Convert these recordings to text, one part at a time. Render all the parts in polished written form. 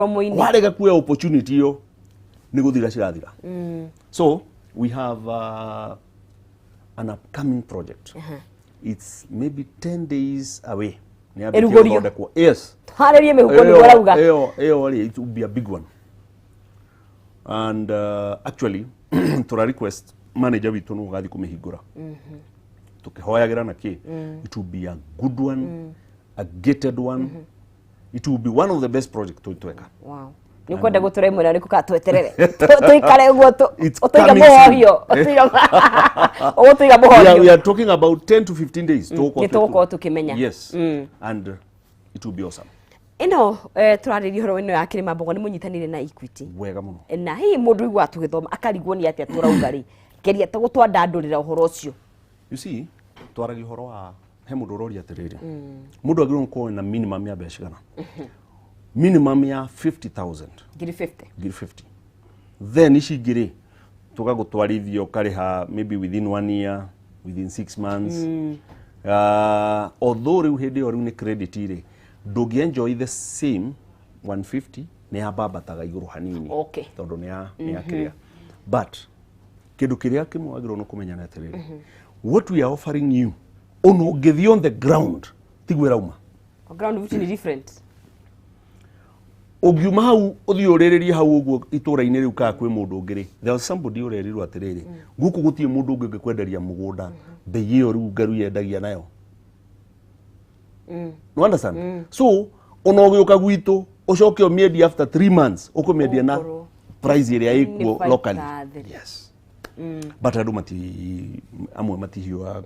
Mũromo-inĩ. Warega kuoya opportunity ĩyo, nĩ gũthira cirathira. So we have an upcoming project. It's maybe 10 days away. Nĩ yambĩtie Ĩrugũrio. gũthondekwo. Yes. Harĩrie mĩhuko nĩguo arauga. Ĩyo rĩ, it will be a big one. And actually tũra request manager witũ nĩ ũgathiĩ kũmĩhingũra, tũkĩhoyagĩra na kĩ. It will be a good one, a gated one. It will be one of the best project tweka. Wow. Nĩ kwenda gũtũra ĩmwe na rĩkũ kana tweterere tũikare ũguo It's ũtũiga coming soon. mũhohio, ũgũtũiga mũhohio. We are talking about 10 to 15 days. Nĩ tũgũkorwo tũkĩmenya. Yes. And it will be awesome. Ĩno tũrarĩria ũhoro ĩno ya Kĩrĩma Mbogo, nĩ mũnyitanĩire na Equity. Wega mũno. Na hihi mũndũ iguaga tũgĩthoma akarigwo nĩ atĩa tũrauga rĩ, geria ta gũtwandandũrĩra ũhoro ũcio. You see, twaragia ũhoro wa he mũndũ ũroria atĩrĩrĩ, mũndũ agĩrĩirwo gũkorwo na minimum ya mbeca cigana? Minimum ya 50,000. Ngiri 50. Ngiri 50. Then ici ingĩ rĩ, tũgagũtwarithia ũkarĩha maybe within one year, within 6 months. Although rĩu hĩndĩ ĩyo rĩu nĩ credit rĩ, ndũngĩ enjoy the same 150, nĩ yambambataga igũrũ hanini tondũ nĩ ya kĩrĩa. But kĩndũ kĩrĩa kĩmwe wagĩrĩirwo nĩ kũmenya nĩ atĩrĩrĩ, what we are offering you, ona ũngĩthiĩ on the ground tiguo ĩrauma. Ground which ni different. Ũngiuma hau ũthiĩ ũrĩrĩrie hau ũguo itũũra-inĩ rĩu kana kwĩ mũndũ ũngĩ rĩ, there was somebody ũrerirwo atĩrĩrĩ, gũkũ gũtirĩ mũndũ ũngĩ ũngĩkwenderia mũgũnda mbei ĩyo rĩu ngaru yendagia nayo. You understand? So ona ũgĩũka gwitũ ũcoke ũmĩendie after 3 months, ũkũmĩendia na Ũgũkorwo price ĩrĩa nĩ ĩkuo locally. 5,000. Yes, but andũ mati amwe matihiũhaga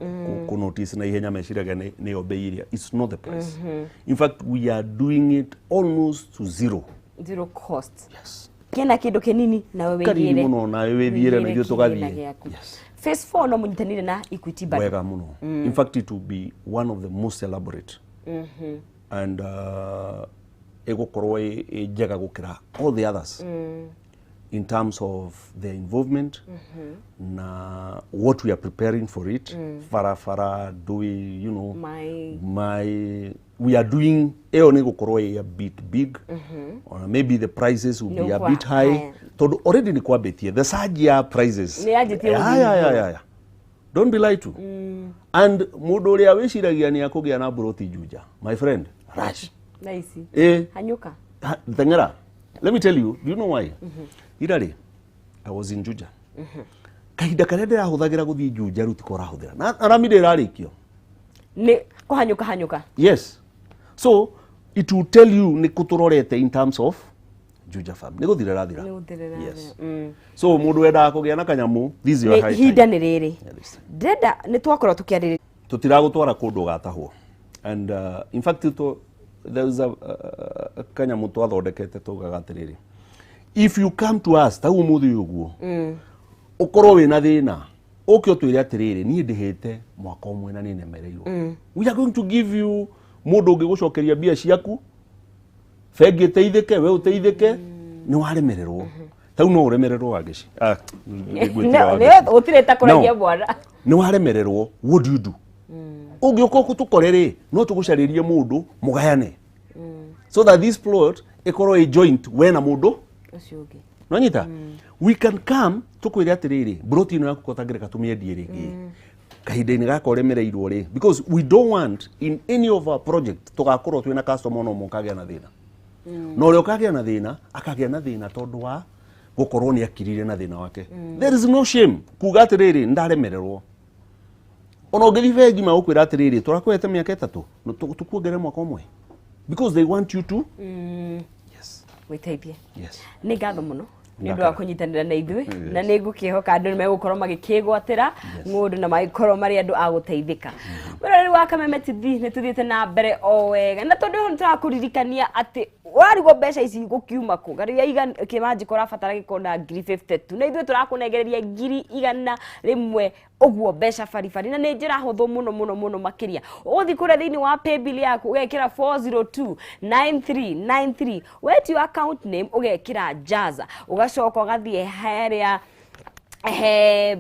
kũ notice na ihenya, meciragia nĩyo bei ĩrĩa. It's not the price. In fact, we are doing it almost to zero. Zero cost. Yes. Kena kĩndũ kĩnini nawe Kanini wĩigĩre. Mũno, nawe wĩthiĩre na wĩigĩre ithuĩ kĩgĩna tũgathiĩ. gĩaku. Yes. Phase 4 no mũnyitanĩire na Equity bado. Wega mũno. In fact, it will be one of the most elaborate and ĩgũkorwo ĩ njega gũkĩra all the others in terms of their involvement na what we are preparing for it. Barabara ndũĩ, My my we are doing ĩyo nĩ gũkorwo ĩ a bit big. Ona maybe the prices will be a Nĩ bit high higher. Tondũ already nĩ kwambĩtie the surge ya prices. Nĩ yanjĩtie gũthiĩ Ya, ya. Don't be lied to. And mũndũ ũrĩa wĩciragia nĩ akũgĩa na mburoti Juja, my friend, rush. Na ici Ĩ. hanyũka. Teng'era. Let me tell you, do you know why? Ira rĩ, I was in Juja. Kahinda karĩa ndĩrahũthagĩra gũthiĩ Juja rĩu tiko ũrahũthĩra na rami ndĩrarĩkio. Nĩ kũhanyũka hanyũka. Yes, so it will tell you nĩ kũ tũrorete in terms of Juja farm. Nĩ gũthira ĩrathira. Nĩ gũthira. Yes. So mũndũ wendaga kũgĩa na kanyamũ, this is your Nĩ high ihinda time. nĩ rĩrĩ. Yeah, this time. Ndĩrenda nĩ twakorwo tũkĩarĩrĩria. Tũtiragũtwara kũndũ ũgatahwo. And in fact there is a kanyamũ twathondekete tugaga atĩrĩrĩ, if you come to us ta ũmũthĩ ũyũ ũguo, ũkorwo wĩna thĩna, ũke ũtwĩre atĩrĩrĩ, niĩ ndĩhĩte mwaka ũmwe na nĩ nemereirwo, we are going to give you mũndũ ũngĩgũcokeria mbia ciaku, bengi ĩteithĩke, we ũteithĩke. Nĩ waremererwo tau, no ũremererwo Wangeci. Ah, ngwĩtire Wangeci. Gũtirĩ ta kũragia No. mwana. Nĩ waremererwo, what do you do? Ũngĩũka tũkore rĩ, no tũgũcarĩrie mũndũ mũgayane so that this plot ĩkorwo ĩ joint, we na mũndũ ũcio ũngĩ. Nonyita, we can come tũkwĩre atĩrĩrĩ, mburoti ĩno yaku kotangĩreka tũmĩendie rĩngĩ kahinda-inĩ gaka ũremereirwo rĩ, because we don't want in any of our project tũgakorwo twĩna customer ona ũmwe ũkagĩa na thĩna. Na ũrĩa ũkagĩa na thĩna akagĩa na thĩna tondũ wa gũkorwo nĩ akirire na thĩna wake. There is no shame kuga atĩrĩrĩ, ndaremererwo. Ona ũngĩthiĩ bengi magũkwĩra atĩrĩrĩ, tũrakũhete mĩaka 3, no tũkuongerere mwaka ũmwe because they want you to, yes. Wĩteithie. Yes. Nĩ ngatho mũno nĩ ũndũ wa Ngakena. kũnyitanĩra na ithuĩ, na nĩ ngũkĩhoka andũ nĩ megũkorwo magĩkĩgwatĩra ng'ũndũ na magĩkorwo marĩ andũ a gũteithĩka. Mwĩroreri wa Kameme TV, nĩ tũthiĩte na mbere o wega, na tondũ ho nĩ tũrakũririkania atĩ warigwo mbeca ici gũkiuma kũ, ngarĩria kĩmanjĩko ũrabatara gĩkorwo na ngiri 52, na ithuĩ tũrakũnengereria 100,000 ũguo mbeca baribari, na nĩ njĩra hũthũ mũno mũno mũno makĩria. Ũgũthiĩ kũrĩa thĩinĩ wa paybill yaku, ũgekĩra 4029393, wetio account name ũgekĩra Jaza, ũgacoka ũgathiĩ harĩa he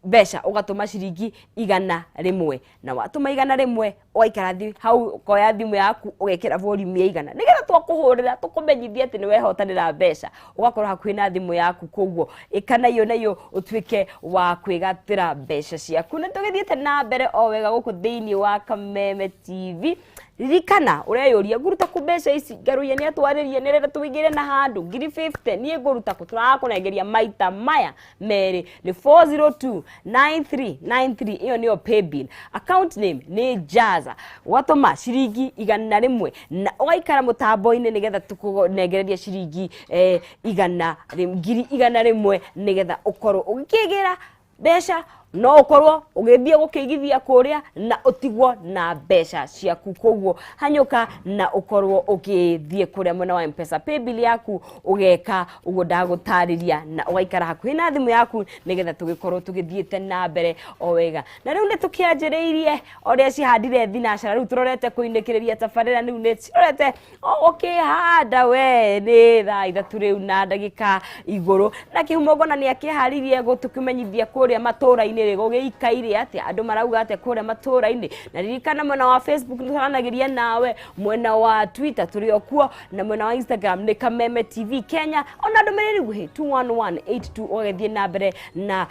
Mbeca ũgatũma ciringi 100, na watũma 100 ũgaikara thi hau, ũkoya thimũ yaku, ũgekĩra volume ya 100, nĩgetha twakũhũrĩra tũkũmenyithie atĩ nĩ wehotanĩra mbeca, ũgakorwo hakuhĩ na thimũ yaku. Koguo ĩka nayo nayo ũtuĩke wa kwĩgatĩra mbeca ciaku. Nĩ tũgĩthiĩte na mbere o wega gũkũ thĩinĩ wa Kameme TV. Ririkana, ũreyũria, "Ngũruta kũ mbeca ici? Ngaruia nĩ atwarĩrie, nĩ arenda tũingĩre na handũ 50,000, niĩ ngũruta kũ?" Tũrakũnengeria maita maya merĩ, nĩ 4029393. Ĩyo nĩyo paybill, account name nĩ Jaza. Watũma ciringi 100 na ũgaikara mũtambo-inĩ nĩgetha tũkũnengereria ciringi 100,000, nĩgetha ũkorwo ũgĩkĩgĩra mbeca, no ũkorwo ũgĩthiĩ gũkĩigithia kũrĩa na ũtigwo na mbeca ciaku. Koguo hanyũka na ũkorwo ũgĩthiĩ kũrĩa mwena wa Mpesa paybill yaku, ũgeka ũguo ndagũtarĩria, na ũgaikara hakuhĩ na thimũ yaku nĩgetha tũgĩkorwo tũgĩthiĩte na mbere o wega. Na rĩu nĩ tũkĩanjĩrĩirie ũrĩa cihandire thinacara, rĩu tũrorete kũinĩkĩrĩria tabarĩra, rĩu nĩ cirorete o gũkĩhanda. We nĩ thaa 3 rĩu na ndagĩka igũrũ, na kĩhumo ngona nĩ akĩharĩirie gũtũkĩmenyithia kũrĩa matũũra-inĩ rĩ gũgĩikaire atĩa, andũ marauga atĩa kũrĩa matũũra-inĩ. Na ririkana, mwena wa Facebook nĩ tũranagĩria nawe, mwena wa Twitter tũrĩ o kuo, na mwena wa Instagram nĩ Kameme TV Kenya, ona ndũmĩrĩri nguhĩ 21182, ũgagĩthiĩ na mbere na